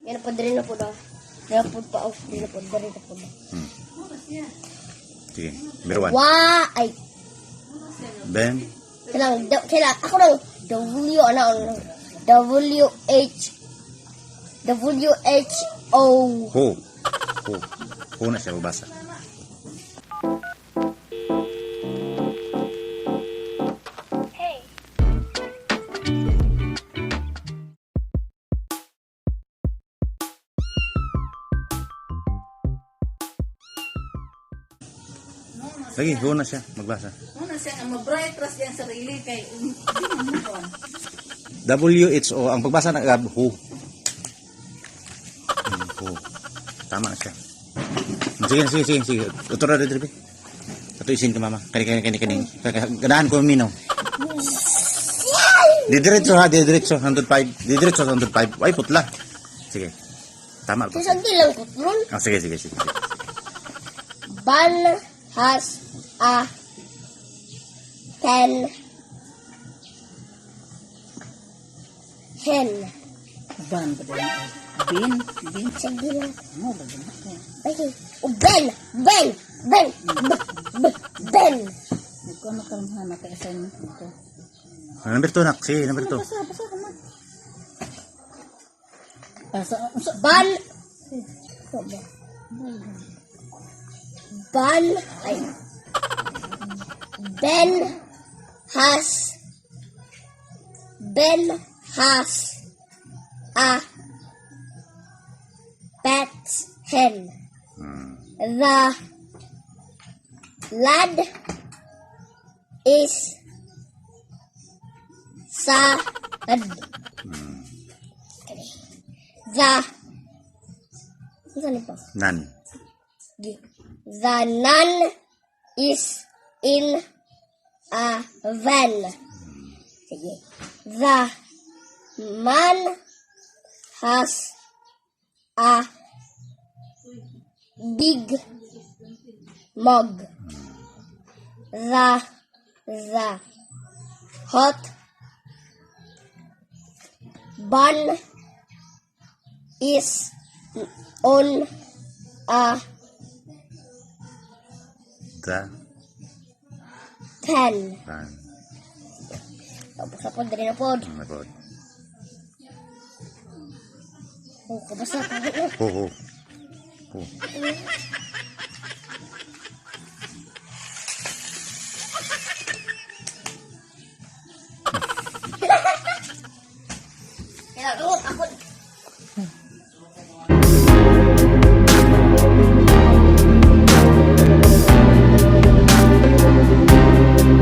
Yan po, diri na po daw. Diri na po pa off, diri na po, diri na po. Sige. Number 1. Wa ay Ben. Kailang kailang ako nang W ano ano W H W H O. Who. Who. Who na siya babasa. Lagi, who na siya magbasa. Muna siya nga ma-bright ras diyang sarili kay di man mo kuan. WHO, ang pagbasa ng Gab, who. Who. Tama na siya. Sige, sige, sige, sige. Utro na dito, Ato isin ka, mama. Kani, kani, kani, kani. Ganahan ko minaw. Di diretso ha, di diretso, 105. Di diretso, 105. Ay, putla. Sige. Tama ba? Sa lang kutron. Ah, sige, sige, sige. Sige. Ban has a 10 hen. Ban ba din? Bin, bin. Sige lang. Mo ba din? Okay. Oh, Ben! Ben! Ben! B, B, Ben! Nagkuan na karon ha naka assignment ko. Ah, number 2, nak. Sige, number 2. Basa, basa ka man. Asa, unsa? Ban! Ban! Ay. Ben has Ben has a pet hen. The lad is sad. The ano pa? Nan. The nun is in a van. Sige. The man has a big mug. The hot bun is on a The. pen. Pan. Tapos na po, dali na po. Ano po? Oh, kabasa. Who, who. Who.